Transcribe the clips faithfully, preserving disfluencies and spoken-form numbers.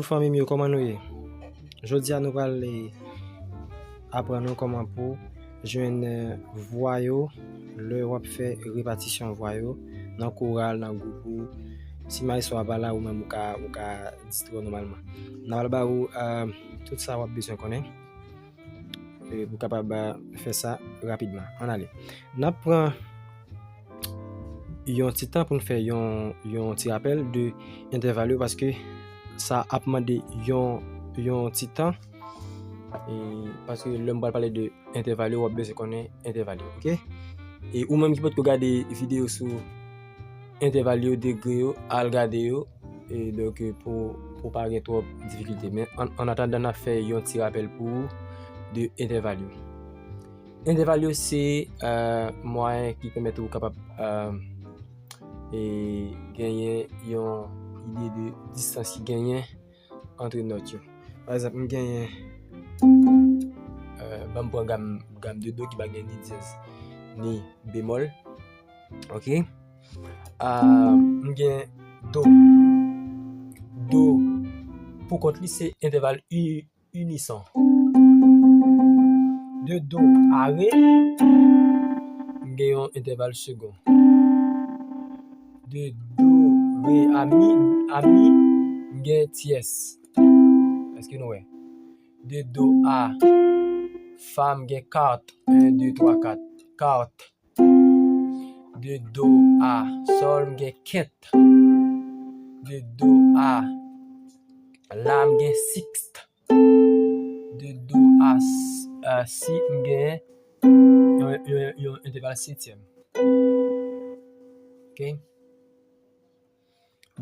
Fanmi m yo, kòman nou ye? Jodi a nou pral, eh, aprann nou kòman pou jwenn, eh, vwa yo lè w ap fè repatisyon vwa yo nan koral, nan gwoup ou. Si maestro a pa la, ou menm ou ka, ou ka distri w nòmalman. N a pral ba ou, eh, tout sa w ap bezwen konnen, eh, pou w kapab, eh, fè sa rapidman. Ann ale. N ap pran yon ti tan pou n fè yon, yon ti rapèl de entèval yo, paske sa ap mande yon, yon ti tan. E paske lè m pral pale de entèval yo, w ap bezwen konnen entèval yo, oke? E ou menm ki potko gade videyo sou entèval yo, degre yo, al gade yo. E donk, eh, pou, pou pa gen twòp difikilte. Men an, an atandan, n ap fè yon ti rapèl pou ou de entèval yo. Entèval yo se, eh, mwayen ki pèmèt ou kapab, eh, e genyen yon ide de distans ki genyen ant nòt yo. Pa egzanp, m genyen, eh, ban m pran gam, gam de do ki pa gen ni dyèz ni bemòl. Oke? Ah, m gen do. Do, pou kont li, se entèval i-, inison. De do a re, m gen yon entèval segon. De do re a mi, a mi, m gen tyès. Èske nou wè? De do a fa, m gen kat. En, de, twa, kat. Kat. De do a sòl, m gen kent. De do a la, m gen siks. De do a s-, a si, m gen yon, yon, yon entèval setyèm. Oke?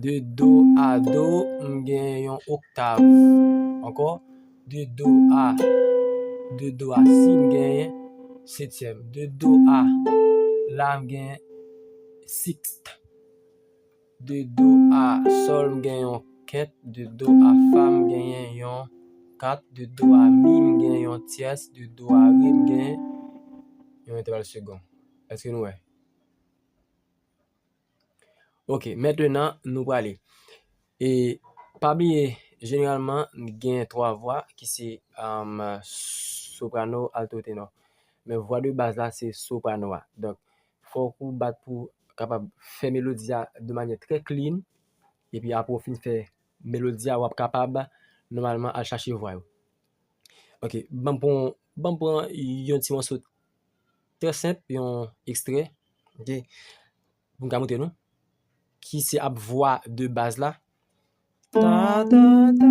De do a do, m gen yon oktav. Ankò, de do a, de do a si, m gen setyèm. De do a la, m gen siks. De do a sòl, m gen yon kent. De do a fa, m genyen yon kat. De do a mi, m gen yon tyès. De do a re, m gen yon entèval segon. Èske nou wè? Oke, mentnan nou prale. E pa bliye, jeneralman, gen twa vwa ki se, um, soprano, alto, tenò. Men vwa de baz la, se soprano a. Donk, fòk ou bat pou kapab fè melodi a de manyè trè clean. Epi apre w fin fè melodi a, w ap kapab nòmalman al chache vwa yo. Oke, ban m pran, ban m pran yon ti mòso trè senp, yon ekstrè, oke, pou m ka montre nou, ki se ap vwa de baz la. Ta, ta, ta,